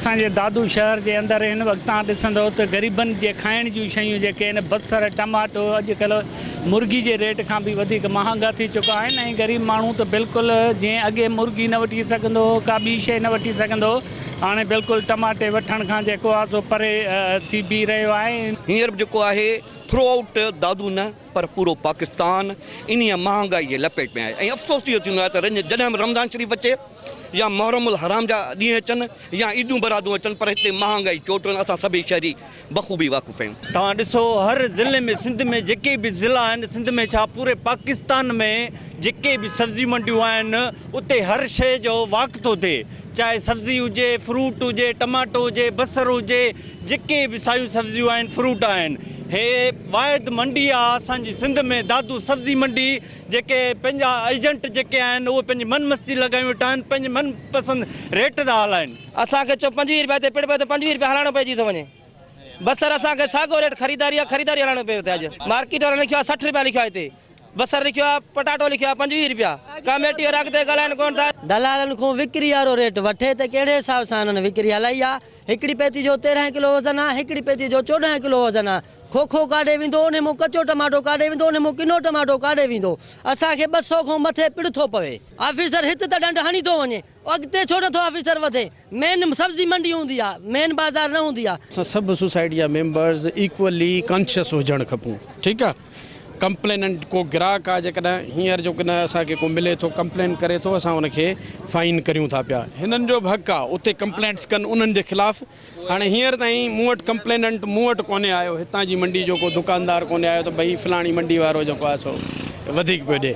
اسان جي دادو شهر جي اندر هن وقت توهان ڏسندو ته غريبن جي کائڻ جون شيون جيڪي آهن بصر ٽماٽو اڄ ڪلهه مرغي جي ريٽ کان به وڌيڪ مهانگا ٿي چڪا آهن ۽ غريب ماڻهو ته بلڪل جيئن اڳي مرغي نه وٺي سگهندو هو ڪا ٻي شيء نه وٺي سگهندو هو هاڻي بلڪل ٽماٽي وٺڻ کان جيڪو آهي سو پري ٿي بيهي رهيو آهي. هينئر به جيڪو آهي ٿرو آئوٽ دادو نه پر پورو پاڪستان انهيء مهانگائي جي لپيٽ ۾ آهي ۽ افسوس اهو ٿيندو آهي ته رڃ جڏهن به رمضان شريف اچي يا محرم الحرام جا ڏينهن اچن يا عيدون برادون اچن پر هتي مهانگائي چوٽ اسان سڀئي شهري بخوبي واقف آهيون. توهان ڏسو هر ضلعي ۾ سنڌ ۾ جيڪي به ضلعا آهن سنڌ ۾ ڇا پوري پاڪستان ۾ جيڪي به سبزي منڊيون آهن اتي هر شيء جو واڪ ٿو ٿئي چاهي سبزي هجي فروٽ هجي ٽماٽو هجي بصر هجي جيڪي به سايون سبزيون آهن فروٽ آهن هي واحد منڊي آ اسان جي سنڌ ۾ دادو سبزي منڊي جيڪي پنهنجا ايجنٽ جيڪي آهن اهي پنهنجي من مستي لڳايون ويٺا آهن پنهنجي من پسند ريٽ ٿا هلائن. اسان کي چو 25 رپيا هتي پڙ پئي ٿو 25 رپيا هلائڻو پئجي ٿو وڃي بصر اسان کي ساڳو ريٽ خريداري آ خريداري هلائڻو پيو ٿي اڄ مارڪيٽ وارن لکيو آ 60 رپيا لکيو آ هتي بصر لکيو آ پٽاٽو لکيو آ 25 رپيا ڪاميٽي وارا اڳتي ڳالهائن ڪونه ٿا. دلالن کون وڪري وارو ريٽ وٺي ته ڪهڙي حساب سان هنن وڪري هلائي آ هڪڙي پيتي جو 13 ڪلو وزن آ هڪڙي پيتي جو 14 ڪلو وزن آ کوکو ڪاڏي ويندو انهي مون ڪچو ٽماٽو ڪاڏي ويندو انهي مون ڪنو ٽماٽو ڪاڏي ويندو اسان کي 200 کون مٿي پڙ ٿو پوي. آفيسر هت ته ڏنڊ هڻي ٿو وڃي اڳتي ڇو نٿو آفيسر وڌي مين سبزي منڊي هوندي آ مين بازار نه هوندي آ. اسان سڀ سوسائٽي جا ميمبرز ايڪولي ڪانشس هجڻ کپون ٺيڪ آ ڪمپليننٽ ڪو گراهڪ آ جيڪڏهن هينئر جو ڪنھن اسان کي ڪو ملي ٿو ڪمپلين ڪري ٿو اسان ان کي فائن ڪريون ٿا پيا هنن جو به حق آ اتي ڪمپلينٽس ڪن انهن جي خلاف هاڻي هينئر تائين مون وٽ ڪمپليننٽ مون وٽ ڪونهي آيو هتان جي منڊي جو ڪو دڪاندار ڪونهي آيو ته ڀئي فلاڻي منڊي وارو جيڪو آ سو وڌيڪ پيو ڏي.